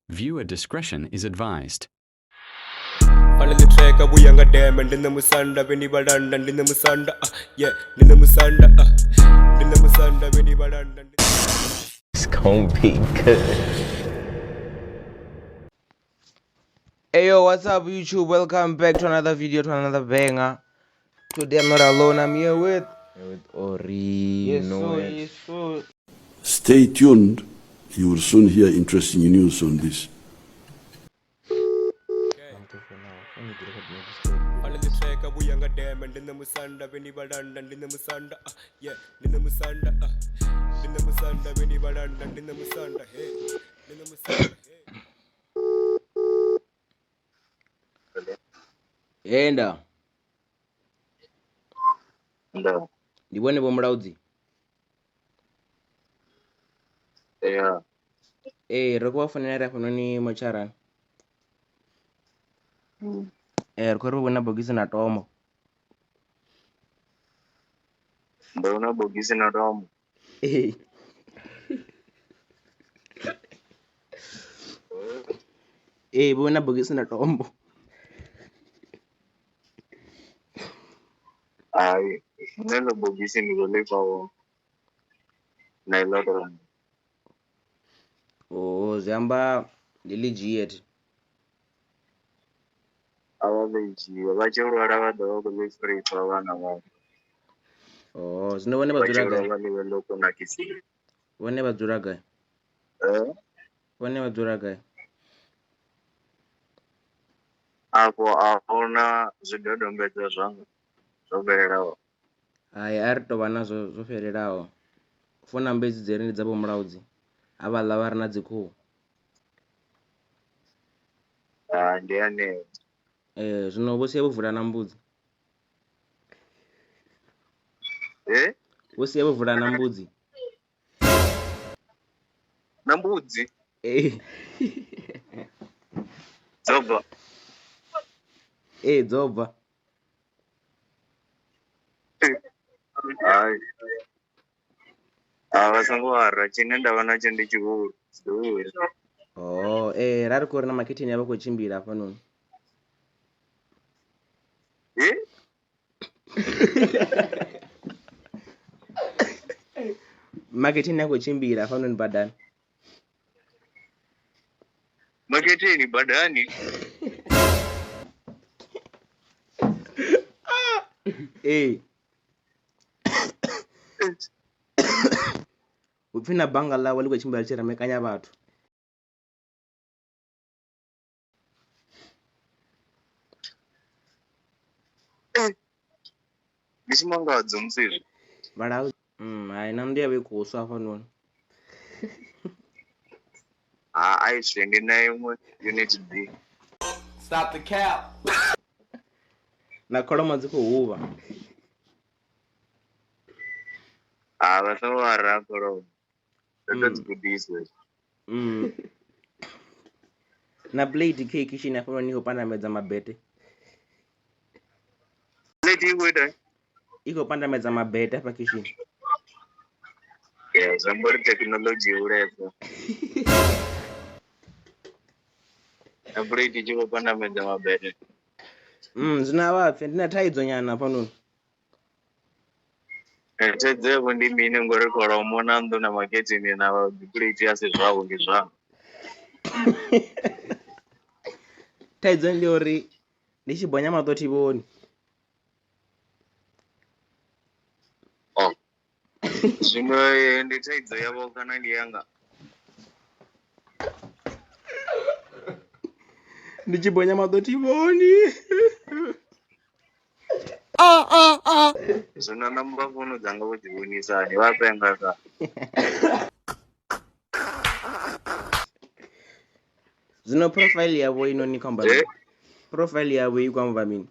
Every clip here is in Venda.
Viewer discretion is advised. Follow the track, vhuya nga deme ndi nṋe musanda vheni vhalanda ndi nṋe musanda yeah ndi nṋe musanda ndi nṋe musanda vheni vhalanda. It's gonna be good. Hey yo, what's up YouTube? Welcome back to another video, to another banger. Today I'm not alone, I'm here with Orino. Yes so, yes so. Stay tuned. You will soon hear interesting news on this. Follow the track, vhuya nga deme ndi nṋe musanda vheni vhalanda ndi nṋe musanda yeah ndi nṋe musanda ndi nṋe musanda vheni vhalanda ndi nṋe musanda hey ndi nṋe musanda hey. Enda. Nda. Ndi vhone Vho Mulaudzi. Ya. Ee, ri khou vha founela ri hafhanoni motsharani. Ri khou ri vhona bogisi na tombo. Ndo na bogisi na tombo. Ee. Ee, vho na bogisi na tombo. Hai, nṋe ḽo bogisi ndi khou ḽi fha na iḽo tombo. Oh, zwi amba ndi ḽi dzhie thi. A vha ḽi dzhie, vha tshi lwala vha ḓo vha khou ḽi free vhana vhavho. Oh, zwino vhone vha Vha tshi dzula gai? lovha ḽi vhe ḽo kunakisiwa. Vhone vha dzula gai? Eh? Vhone vha dzula gai? Afho a huna zwidodombedzwa zwanga zwo fhelelaho. Hai, a ri tou vha nazwo zwo fhelelaho. Phone number hedzi dzi ri ndi dza Vho Mulaudzi, havhaḽa vha re na dzi khuhu. Ha, ndi aneo. Ee, zwino vho sia vho vula na mbudzi. Eh? Vho sia vho vula na mbudzi. Na mbudzi? Ee. Dzo bva? Ee, dzo bva. Hai. Ha, vha songo wara, tshine nda vha natsho ndi tshihulu. Tshihulu. Oh, ee, ra ri khou ri na makhetheni a vha khou tshimbila hafhanoni. Eh? Makhetheni a khou tshimbila hafhanoni badani. Makhetheni badani? Ee. Hu pfi na bannga ḽawe ḽi khou tshimbila ḽi tshi remekanya vhathu. Ndi tshimangadzo musi izwi. Vhalau hai na nnḓu ya vha i khou swa hafhanoni. Ha, a i swi ndi na iṅwe unit D. Stop the cap. Na kholomo dzi khou huvha. Ha, vha songo wara kholomo. Ndo tou dzi gudisa. Na plate khe kitchen hafhanoni i khou pandamedza mabete. Plate i khou ita? I khou pandamedza mabete hafha kitchen. Yeah, zwi amba uri thekinoḽodzhi i hulesa. Na plate i tshi khou pandamedza mabete. Zwino a vha pfe ndi na thaidzo nyana hafhanoni. Thaidzo yavho ndi mini ngori kholomo na nnḓu na makhetheni na dzi plate a si zwavho ndi zwanga. Thaidzo ndi uri ndi tshi bonya maṱo thi vhoni. Oh. Zwino ndi thaidzo yavho kana ndi yanga? Ndi tshi bonya maṱo thi vhoni. Zwino namba founu dzanga vho dzi vhonisa hani vha penga sa. Zwino profile yavho ino ni khou amba mini? Profile yavho i khou amba mini?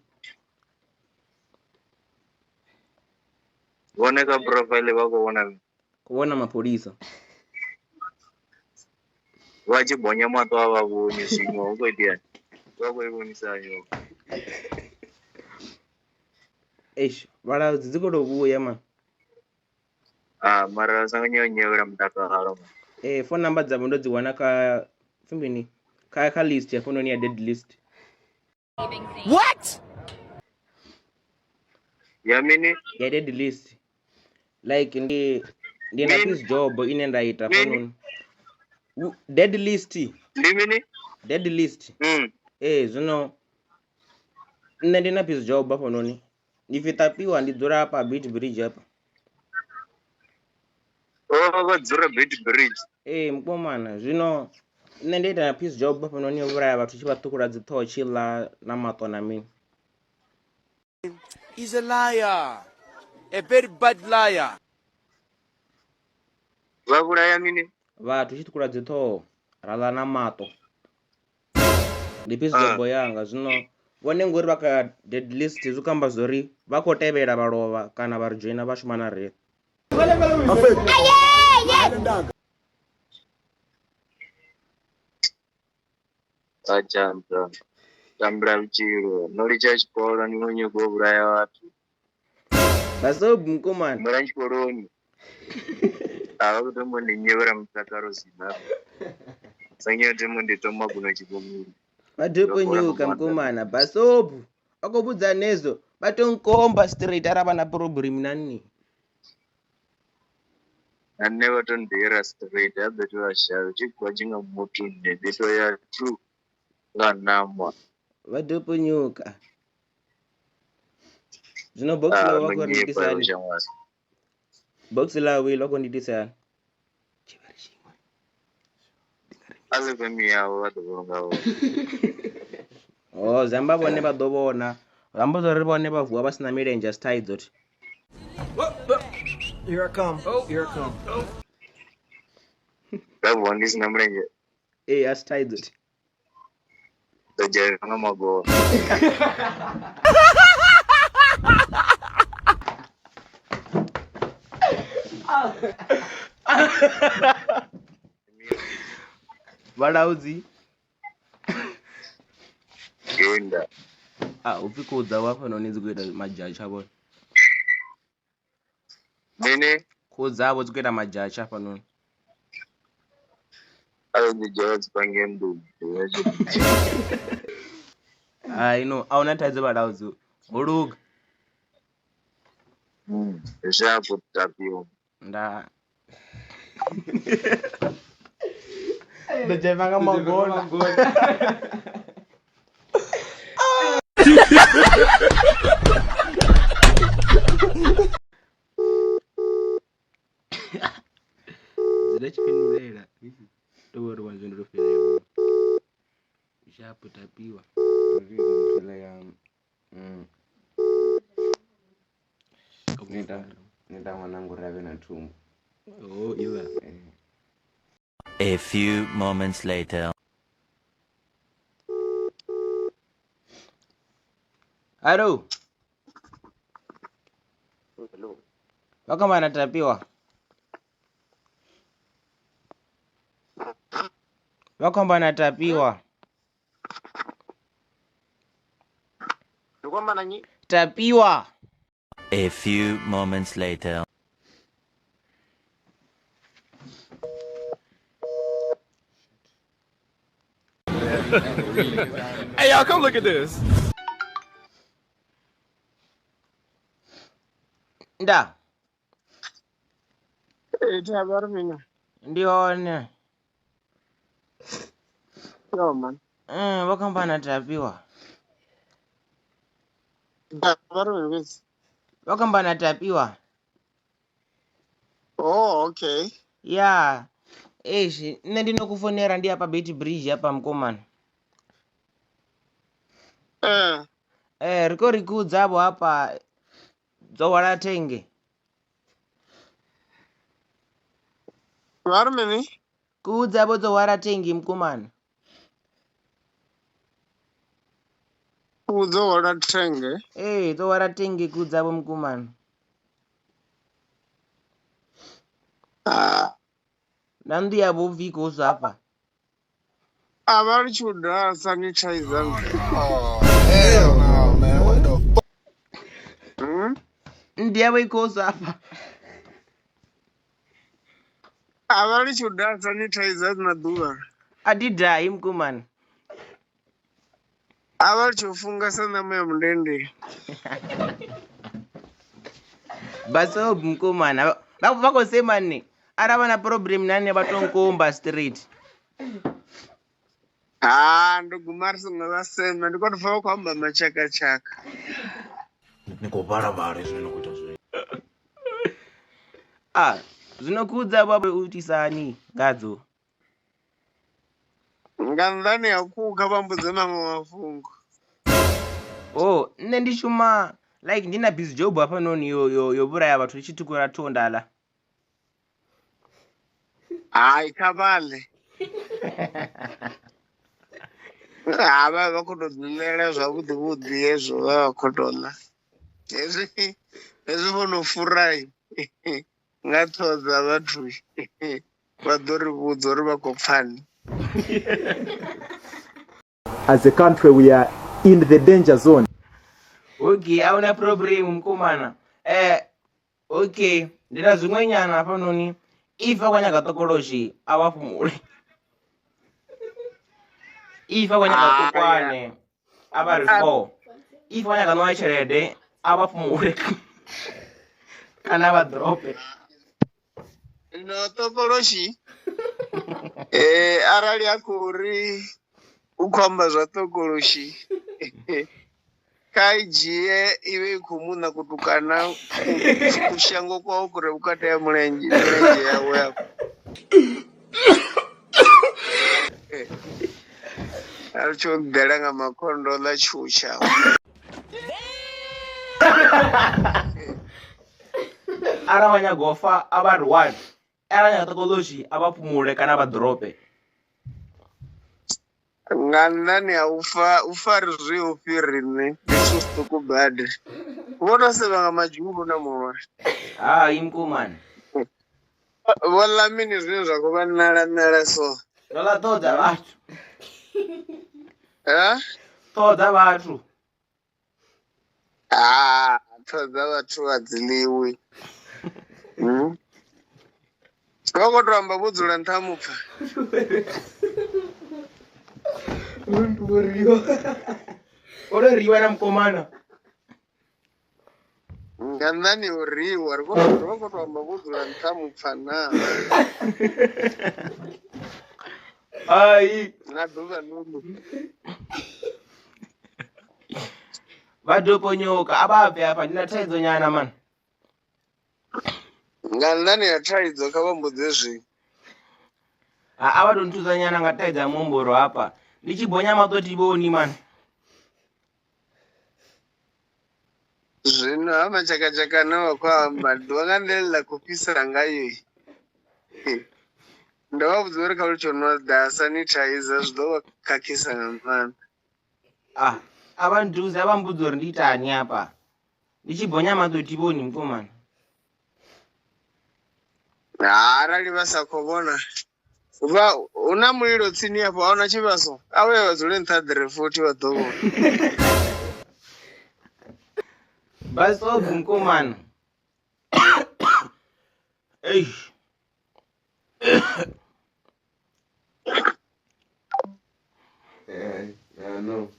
Vhone kha profile vha khou vhona mini? Khou vhona mapholisa. Vha tshi bonya maṱo a vha vhoni zwino hu khou itea. Vha khou i vhonisa hani? Eish, vhalaudzi dzi khou tou vhuya man. Ah, mara vha songo nyonyevhela mutakalo. Phone number dzavho ndo dzi wana kha pfi mini? Kha list ya hafhanoni ya dead list. What? Ya mini? Ya dead list. Like ndi na Mini? piece job ine nda ita Mini? hafhanoni. Dead list. Ndi mini? Dead list. Zwino nṋe ndi na piece job hafhanoni. Ndi pfi Tapiwa, ndi dzula hafha Beat Bridge hafha. Oh, vha dzula Beat Bridge. Mukomana, zwino nṋe ndi ita na piece job hafhanoni yo vhulaya vhathu tshi vha ṱhukhula dzi ṱhoho tshi ḽa na maṱo na mini. He's a liar. A very bad liar. Vha vhulaya mini? Vhathu tshi ṱhukhula dzi ṱhoho ra ḽa na maṱo. Ndi piece job yanga. Zwino vhone ngori vha kha dead list zwi khou amba zwori vha khou tevhela vha lovha kana vha ri joina vha shuma na riṋe. Acha tambula vhutshilo no litsha tshikolo ni khou nyaga u vhulaya vhathu. Basobu mukomana. Mbula tshikoloni. A vha khou tombo ndi nyevhela mutakalo sina. Sanya temo ndi toma kuno tshikoloni. Vha doponyuka mukomana basobu. Vha khou vhudza nezo vha to nkomba straight arali vha na problem na nṋe. Na nṋe vha to ndira straight a ḓo tea shavha tshi khou tshi nga muthu nne ndi to ya true nga ṋama. Vha doponyuka. Zwino box ḽawe vha khou ri nditisani? Box ḽawe ḽa khou nditisani? A ḽi fhe miyavho vha ḓo vhulunga vhone. Oh, zwi amba vhone vha ḓo vhona. Zwi amba zwori vhone vha vuwa vha sina milenzhe a si thaidzo thi. Here I come. Oh, here I come. Vha vuwa ndi sina mulenzhe. Ee, a si thaidzo thi. Ḓo dzhena nga magono. Vhalaudzi. Genda. Ah, upfi khou dza hafhanoni dzi khou ita madzhatsha vhone. Mini? Khuhu dzavho dzi khou ita madzhatsha hafhanoni. A dzi dzhia dzi pange nḓuni. Hai no, a huna thaidzo vhalaudzi. Ho luga. Zwi a khou tapiwa. Nda. Ḓo dzhena nga magona. Dzine tshifhindulela to vha uri wanzwe ndo fhelelwa. Shapu tapiwa. Nita ṅwana ngori avhe na thumbu. Oh, iwa. A few moments later. Hello. Hello. Wakamana tapiwa. Wakamana tapiwa. Tapiwa. A few moments later. Hey, y'all, come look at this. Nda. Ndi hone. Yo, man. Wakamana tapiwa. Wakamana tapiwa. Oh, okay. Yeah. Eish, nṋe ndinokufonera ndi apa Beat Bridge apa mukomana. Ri khou ri khuhu dzavho hafha dzo hwala thenge. Vha ri mini? Khuhu dzavho dzo hwala thenge mukomana. Khuhu dzo hwala thenge? Ee, dzo hwala thenge khuhu dzavho mukomana. Na nnḓu yavho upfi i khou swa hafha. A vha litshi u daha sanitizer. Oh, hell no, man. What the fuck? Nnḓu yavho i khou swa hafha. A vha litshi u daha sanitizer na ḓuvha. A thi dahi mukomana. A vha tshi funga sa ṋama ya mundende. Baso mukomana vha khou sema nne arali vha na problem na nṋe vha to nkumba straight. Ha ndo guma ri songo vha sema ndi khou tou pfa vha khou amba matshakatshaka. Ni khou vhala hezwi ni khou ita zwone. Ah, zwino khudza vha u itisani ngadzo? Nga nnḓani ha khuhu kha vha mbudze maṅwe mafhungo. Oh, nṋe ndi shuma like ndi na busy job hafhanoni yo vhulaya vhathu ndi tshi ṱhukhula thondala. Hai kha vha ḽe. Ha vha vha khou tou ḓiḽela zwavhuḓi vhuḓi hezwo vha vha khou tou ḽa. Hezwi vho no fura nga ṱhoho dza vhathu vha ḓo ri vhudza uri vha khou pfani. As a country, we are in the danger zone. Okay, a huna problem mukomana. Okay, ndi na zwiṅwe nyana hafhanoni. If a khou nyaga tokoloshi a vha fhumule. If a khou nyaga tukwane a vha ri 4. If a khou nyaga ṋowa tshelede a vha fhumule kana vha drope. No tokoloshi arali a khou ri u khou amba zwa tokoloshi kha i dzhie i vhe i khou muṋa kutukana kushango kwawo kure vhukati ha mulenzhe yawe afho. A ri tsho ḓela nga makhondo ḽa tshiwo tshawe. Arali vha nyaga u fa a vha ri 1. Arali nyaga tokoloshi a vha fhumule kana vha drope. Nga nnḓani ha u fa ri zwi ofhi riṋe ndi zwithu zwiṱuku badi. Vho to sevha nga madzhulu na muṅwe. Hai mukomana. Vho ḽa mini zwine zwa khou vha nala nala so? Ndo ḽa ṱhoho dza vhathu. Ha? Ṱhoho dza vhathu. Ah, ṱhoho dza vhathu a dzi ḽiwi. Vha khou tou amba vho dzula nṱha ha mupfa. O tou riwa na mukomana. Nga nnḓani ho riwa ri vha khou tou amba vho dzula nṱha ha mupfa naa. Hai. Na ḓuvha ḽoḽo. Vha ḓo ponyoka a vha bve hafha ndi na thaidzo nyana man. Nga nnḓani ha thaidzo kha vha mbudze zwiṅwe. Ha a vha tou nthusa nyana nga thaidzo ya muhumbulo hafha. Ndi tshi bonya maṱo thi vhoni man. Zwino ha matshakatshaka ane vha khou amba ḓuvha nga nḓila ḽa khou fhisa ngayo. Ndo vha vhudza uri kha lu tsho nwa ḓa sanitizer zwi ḓo vha khakhisa nga maanḓa. Ah, a vha nthusa a vha mbudza uri ndi itani hafha. Ndi tshi bonya maṱo thi vhoni mukomana. Arali vha sa khou vhona vha hu na mulilo tsini afho a huna tshivhaso a vha ye vha dzule nṱha ḓirefuthi vha ḓo vhona. Basob mukomana. Eish. Yeah, I know.